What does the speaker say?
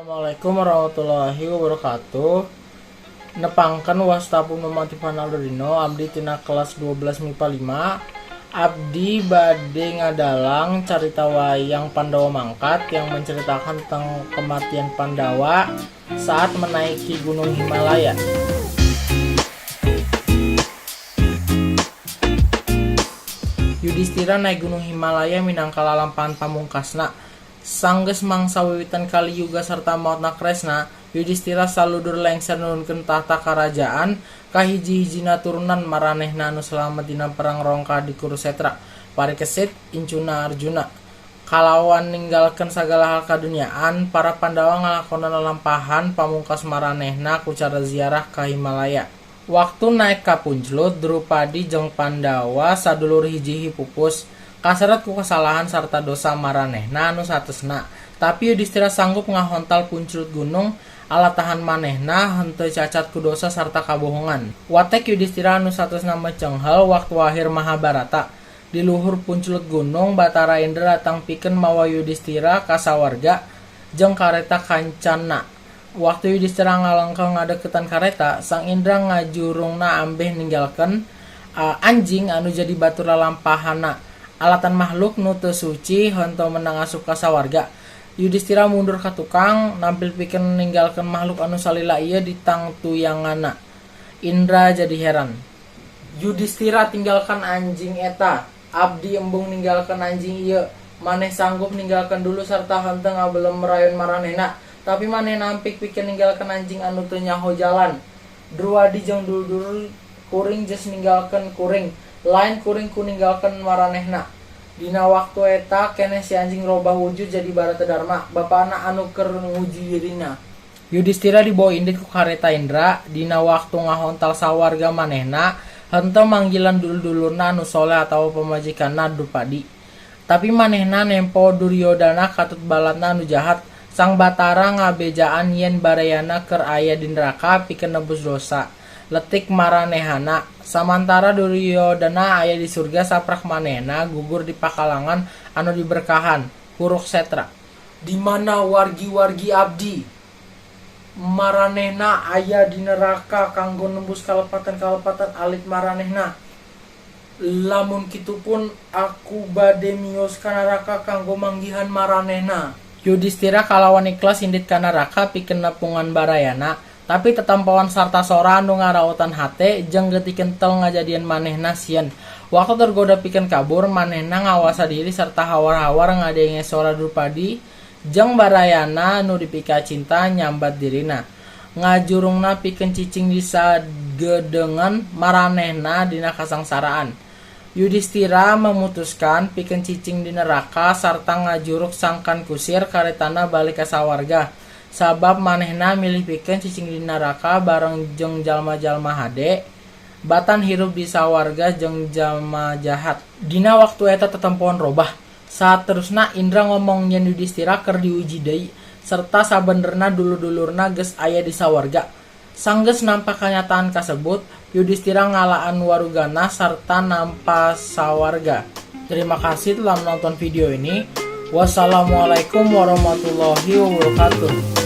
Assalamualaikum warahmatullahi wabarakatuh. Nepangkeun wasta pun Tiffan Aldorino, abdi tina kelas 12 MIPA 5. Abdi bade ngadalang carita wayang Pandawa Mangkat yang menceritakan tentang kematian Pandawa saat menaiki Gunung Himalaya. Yudistira naik Gunung Himalaya minangka lalampahan pamungkasna. Sanggeus mangsa wiwitan Kali Yuga sarta maotna Kresna, Yudistira saludur lengser nurunkeun tahta karajaan ka hiji-hijina turunan maranehna anu salamet dina perang Rongka di Kurusetra, Parikesit incuna Arjuna. Kalawan ninggalkeun sagala hal kadunyaan, para Pandawa ngalakonan lalampahan pamungkas maranehna ku cara ziarah ka Himalaya. Waktu naek ka Punclut, Drupadi jeung Pandawa sadulur hiji pupus, kaseret ku kasalahan sarta dosa maranehna anu saatosna. Tapi Yudistira sanggup ngahontal punclut gunung alatahan manehna henteu cacat ku dosa sarta kabohongan. Watek Yudistira anu saatosna mecenghel waktu akhir Mahabharata. Di luhur punclut gunung, Batara Indra datang pikeun mawa Yudistira ka sawarga jeung kareta kancanna. Waktu Yudistira ngalengkah ngadeukeutan kareta, Sang Indra ngajurungna ambeh ninggalkeun anjing anu jadi batur lalampahanna. Alatan makhluk nu teu suci henteu meunang asup ka sawarga. Yudistira mundur ka tukang, nampil pikeun ninggalkeun makhluk anu salila ieu ditangtuyanganna. Indra jadi heran. Yudistira, tinggalkan anjing eta. Abdi embung ninggalkeun anjing ieu. Maneh sanggup ninggalkeun dulur sarta henteu ngabelem rayon maranehna. Tapi maneh nampik pikeun ninggalkeun anjing anu teu nyaho jalan. Druwadi jeung dulur kuring geus ninggalkeun kuring. Lain kuring ku ninggalkeun maranehna. Dina waktu eta keneh si anjing robah wujud jadi Barata Dharma, bapana anu keur nguji dirina. Yudistira dibawa indit ku kareta Indra. Dina waktu ngahontal sawarga manehna henteu manggilan dulur-dulurna anu soleh atawa pamajikanna Drupadi. Tapi manehna nempo Duryodana katut balatna anu jahat. Sang Batara ngabejaan yen barayana keur aya di neraka pikeun nebus dosa letik maranehana. Samantara Duryodana aya di surga, saprak manehna gugur di pakalangan anu diberkahan, Kuruksetra. Di mana wargi-wargi abdi? Maranehna aya di neraka kanggo nembus kalepatan-kalepatan alit maranehna. Lamun kitu pun aku bade miyos ka neraka kanggo manggihan maranehna. Yudistira kalawan ikhlas indit ka neraka pikeun nepungan barayana, tapi tetempoan sarta sora anu ngaraotan hate jeung getih kentel ngajadian manehna sieun. Waktu tergoda pikeun kabur, manehna ngawasa diri serta hawar-hawar ngadenge sora Drupadi jeung barayana nu dipika cinta nyambat dirina. Ngajurungna pikeun cicing di sagedengeun maranehna dina kasangsaraan. Yudistira memutuskan pikeun cicing di neraka sarta ngajuruk sangkan kusir karetana balik ka sawarga. Sabab manehna milih pikeun cicing di neraka bareng jeung jalma-jalma hade, batan hirup di sawarga jeung jalma jahat. Dina waktu eta tetempoan robah. Saterusna Indra ngomong yen Yudistira keur diuji deui serta sabenerna dulur-dulurna geus aya di sawarga. Sanggeus nampa kanyataan kasebut, Yudistira ngalaan warugana sarta nampa sawarga. Terima kasih telah menonton video ini. Wassalamualaikum warahmatullahi wabarakatuh.